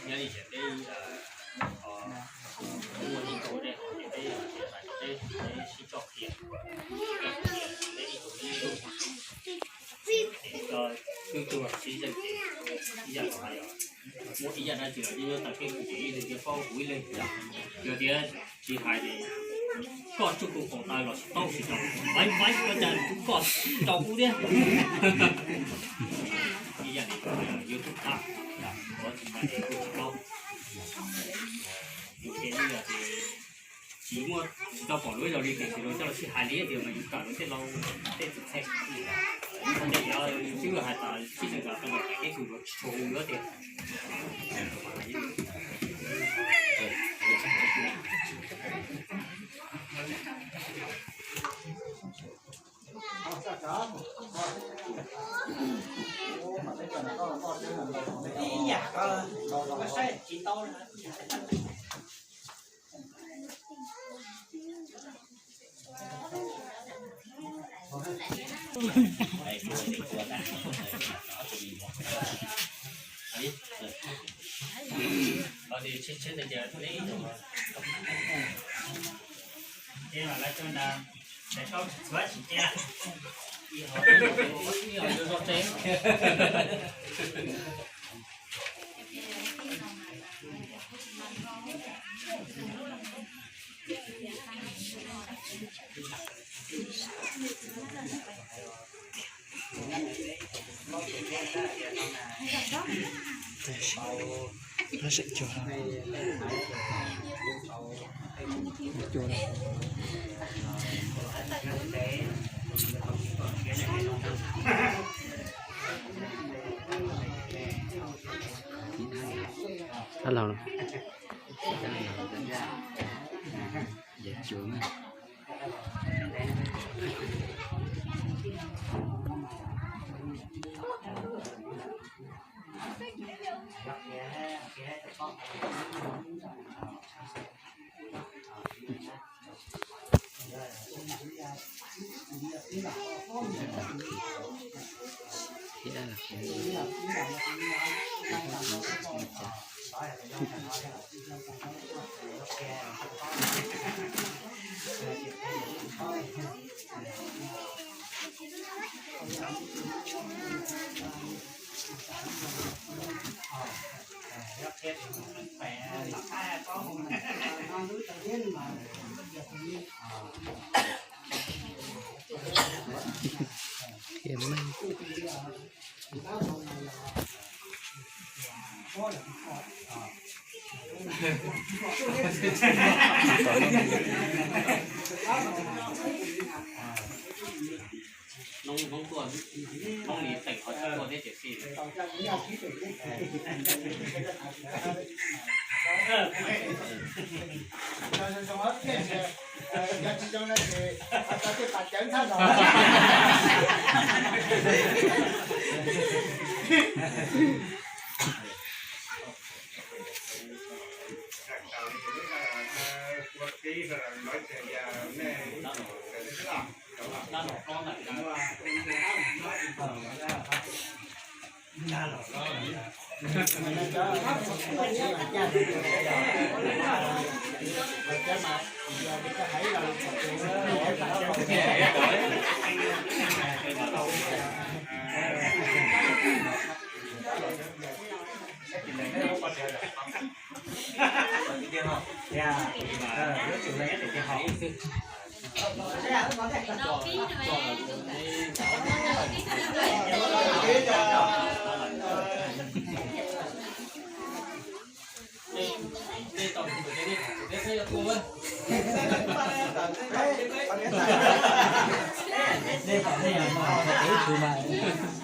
Nyob li tias peb muaj ib tug dej haus ces peb tsis hais rau peb, peb sib coj qhia. Peb ib tug ib tug, ces coj twb tuag sib zeej ces ib yam los hais yog muaj ib yam dab tsi los yeej nyob tag keb kwv ces ib leeg thiaj paub kuv ib leeg yom. Yog tias tsis hais ces koj tsuj kuv qaum taw los tsis paub tsis rau, vaib vaib ua cas kuv koj rau kuv thiab. Ib yam li YouTube tag, ua tsis hais ces kuj tsis paub. Yus qhia ib yam ces tsis muaj, tsis tau pom lub ib zaug li ces tsis tau coj los sib hais li tias mas yus kam lawv tej laus tej txheej txheej. Tej yog yus twb hais tas sib tseem kam tau los pem teb kws yuav tsis tshua hu yuav tias Dab laug, dab laug, dab laug. Hmoob tuaj, Hmoob li teem qhov tsis tuaj thiab tiam sis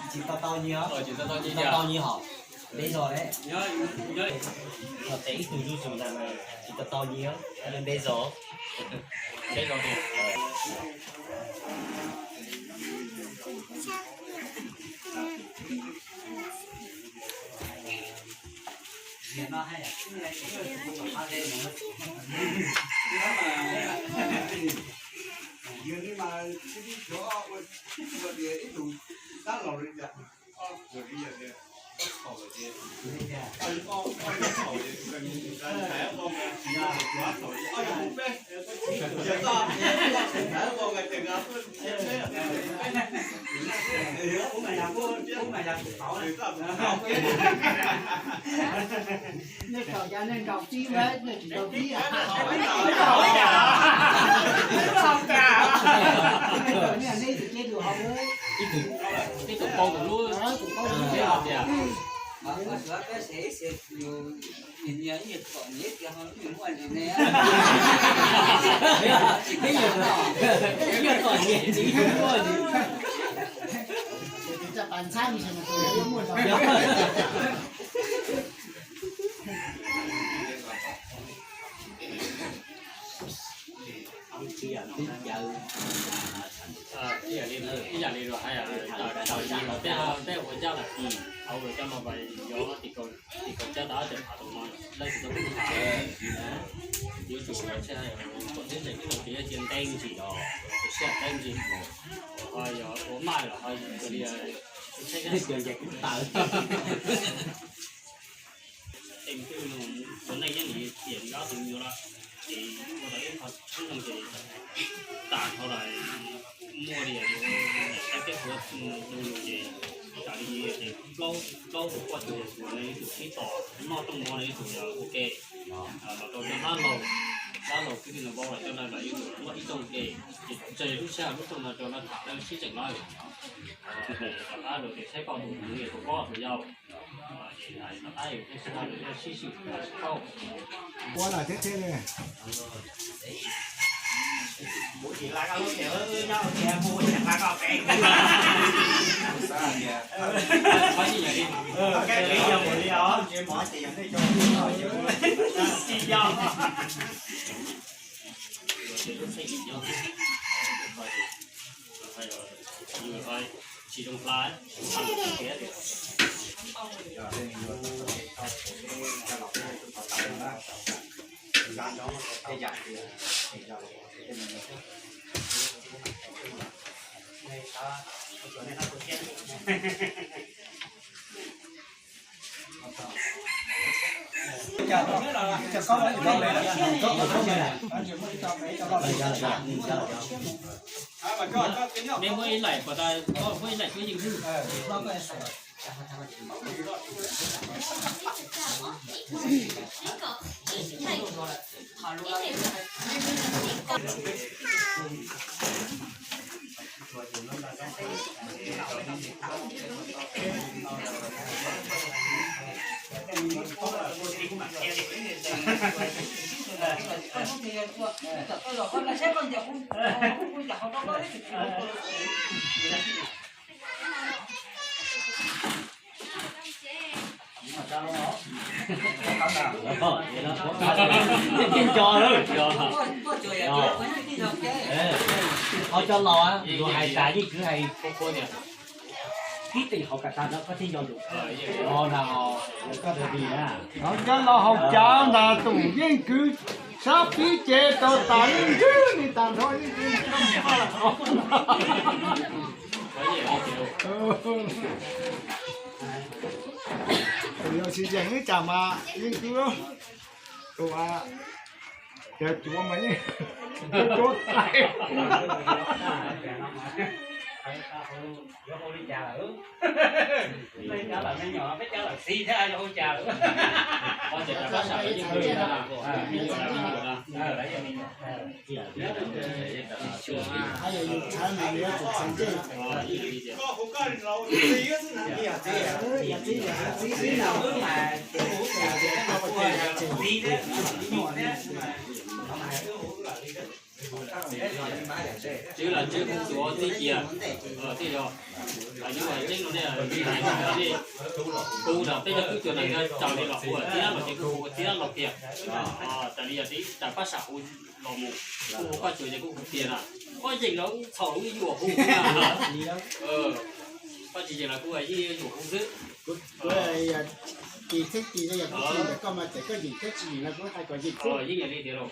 Tsis tau tau nyias, tsis tau tau nyias hos, ntev zog lawm. Tau tes ib tug zuj zus ntag, tsis tau tau nyias, ntev zog. Nej tau cas nej nrau tib, nej tsis nrau tib. Nej tus pau tus lub tiag. Ib yam li luag hais, tawm tawm yim los tej, tej ua ncaj lawm, hauv lawv coj no mas yuav tim kaum, tim kaum tsawg tau tseem tham tau no, leej twg tau pub tham. Yuav tsum tsis hais kom tib tseem tib los tsis yog cia ntev me ntsis, tsis sij hawm ntev me ntsis, ho yog ua maj los ho yog li tsheb tawm. Tej me tub tus neeg yeej li tiam li ob tug me nyuam lawm, ces ua tau ib qho tshoob ntoo ces tam dhau lawm, muaj li yog ib teb ua du lug ces tam li ces plaub, plaub tus poj tus yawg tus no yuav tsum sib tos noj rooj no yuav tsum yog ua ke. Los rau cov dab laug, dab laug kwv tij neej tsa los cov no los yuav tsum muaj ib rooj ke, ces tseg lub sij hawm lub rooj no rau lawv tham lawv sib tseem lawm. Rov qab los ces saib koj tus nus, tus poj tus yau, ces rov qab yus thiaj sib tham lus thiaj sib swm sib pauj. Ua lawm thiab thiab li. Kuv tsis hla koj lub tias nyob tias kuv tsis hla koj pem. Kaij pem yog mus li os, tsis mov ces yog nej cov tsis yog. Tsis zoo hla, Nej muab ib laim puas tas, muab ib laim cuab yeej hwj. Ho cov laus luag hais tas yeej kwv hais, kib tes hauv kas tas no koj thiaj nco lus. Ho na, koj tus tis na. Cov laus hauv cas ntag tus yeej kwv sab pib ces tau tas yeej ntswg li tag nrho yeej kwv. Tus yog tsis yeem ib tsam mas yeej kwv. Tus cov cuav mas yeej cuav tag. Tswv los tswv kuv tuav txij cia, thiaj yog. Yus tseeb no ne, kuv los peb cov tub cuas no yog raws li los hu txiv dab los ces kuv hu txiv dab los tiag. Raws li yog txiv tas pab sam hu los mus, kuv hu paj cuas ces kuv hu tiag na. Poj yeej los txhaum lub yuam hu. Poj tsis yeem los kuv yeej yuam hu xwb. Kuv tis thiab tis no yog kuv tis ntawm koj mas txawm koj yeem thiab tsis yeem no kuv hais kom yeem xwb. Yeej yog li tiag lauj.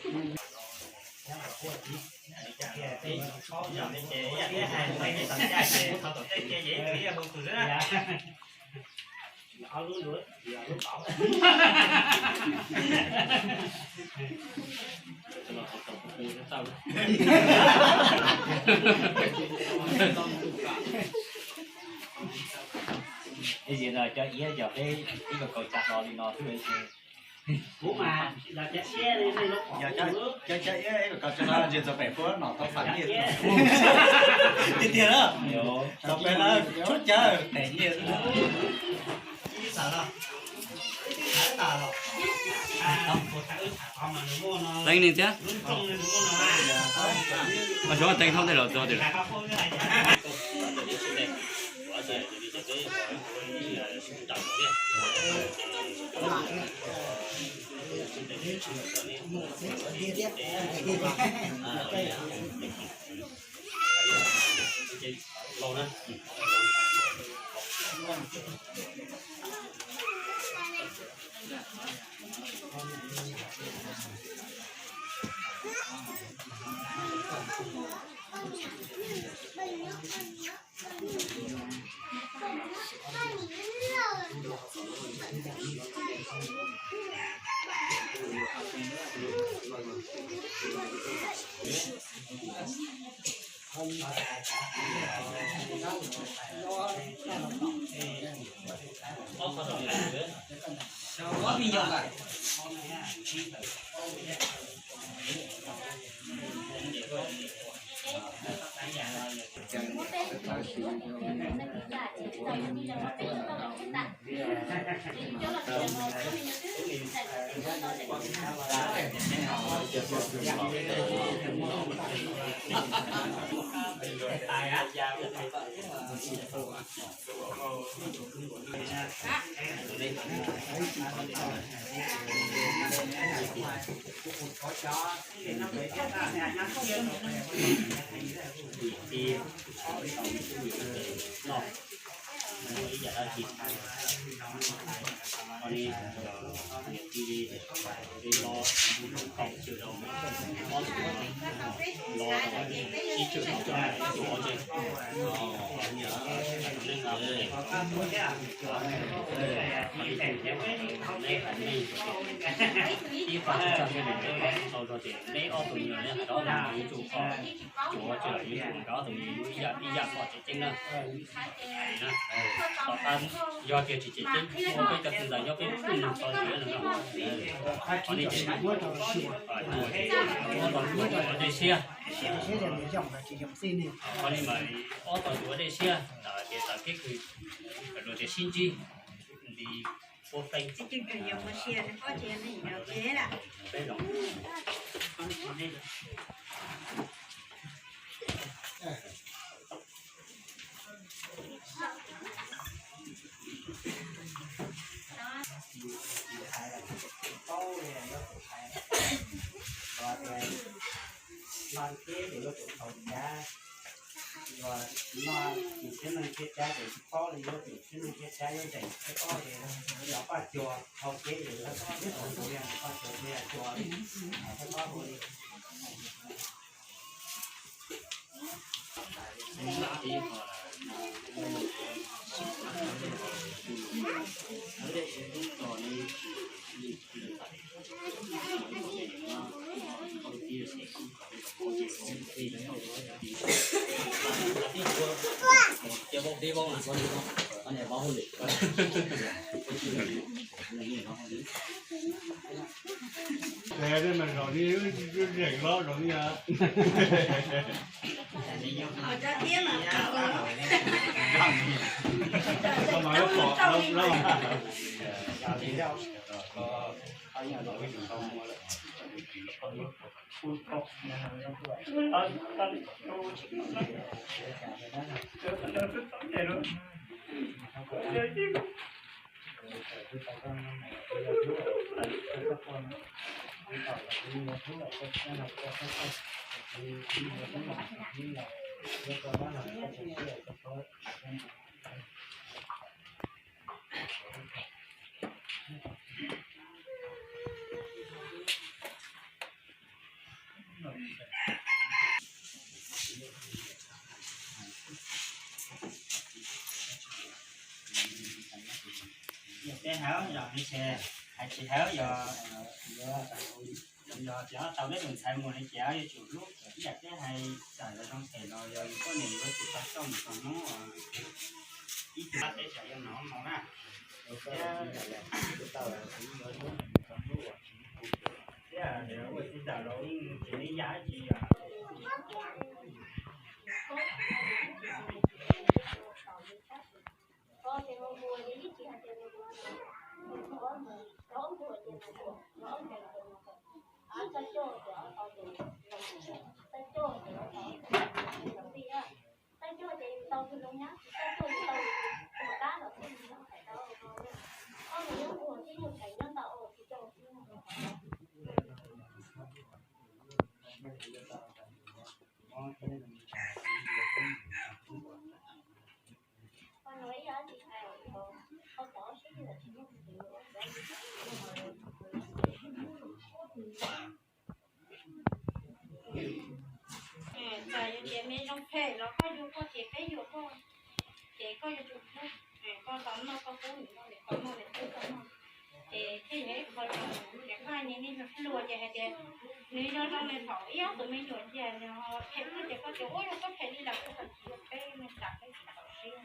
Ib yam no cov iab yog peb ib kaus kaus tsa hlo li no xwb. Kuv mas yog cov iab, yog cov iab ib kaus kaus tsa hlo ntsis txog pem puab no tau fam nyiaj tiag tiag na. Txog pem lawm tshuab cawv pem nyiaj xwb. Teev ni thiab. Mas xyov teev thob tej los txog tias. Ib qho tsis txog ntshe nws tau zog ces neb ob tug me nyuam neb hais rau ob tug me nyuam yuav tsum kho cuav, ces lawv yuav tsum nkawd ob tug me nyuam ib yam ib yam kho tseem ceeb na. Tom qab yog tias tsis tseem ceeb, ua peb cov txiv ntxawm nyob peb kuj nug txog ntawd no. Qhov no ces ob tog cuav dej siab, qhov no mas ob tog cuav dej siab, ces tawm kev kws luag tias sib ntsib li ua feej. Noj teb ces yuav tsum tau cab, yog noj tsis siab neej thiab cab ces tsis paub li, yuav tsum siab neej thiab cab yuav zeem thiab paub li. Yog paj cuag thau ceb ces yuav paub thiab tau tus li paj cuag thiab cuag li, thiab paub hu li. Ces tej mas zaum ni wb zeem los zaum ni. Tej hauv yog li ces hais tsis hauv yog, yog tau peb tus ntxhais mus li ces yuav tsum hlub ib yam thiab hais txawm los zoo them los yog yus poj niam yuav tsum tau coj mus txog hnub ib tug pab teb tsam yog nov mus na. Thiab ua txiv ntxawm los yeej tsis li yam tsis yog. Txawm yog tias me zoo phem los koj yuav koj ces peb yuav koj, ces koj yuav tsum hlub, koj tau noj koj pub nws noj, nws tau noj nws pub koj noj. Ces thiaj yog ib qho zoo, ces koj hais niaj hnub hluas ces hais tias nws yog zoo nws thaum ib ob tug me nyuam ntsia nws ho phem koj ces koj tias ua yog koj phem li lawm koj tsis yuav peb, me tsam peb tsis tau siab.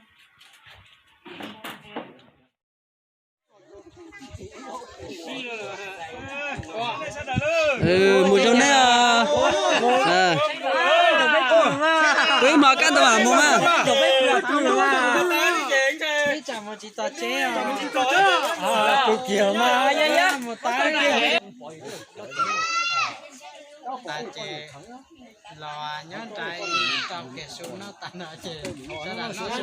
Mus zoo nej. Peb hmo kab ntau mam mus mas. Tas ces los nyob nrad rau kiag su noj tas no ces sawv daws noj su.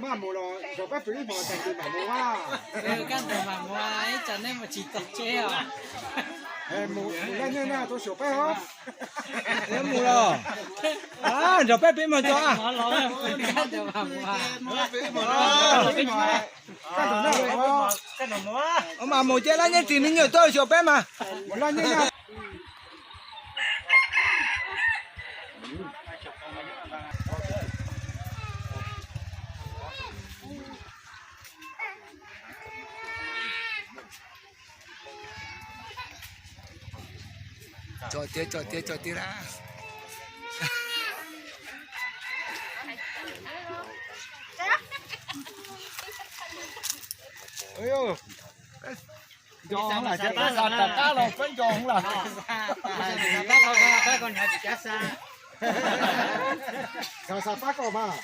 Maj mus los zov peb fwm ib hmos tag kis mam mus a. Kab ntawd mam mus, ib tsam nej mus tsis txog tsev os. Mus laj nyiaj na, tau xyuas peb os. Mus los, zov peb fwm ib hmos tso. Ua mas mus ces laj nyiaj tsis me nyuam tuaj xyuas peb mas. Tso tiag, tso tiag, tso tiag na. Nco hoob lawm, rov qab los peb nco hoob lawm. Xav xav pab koj mas.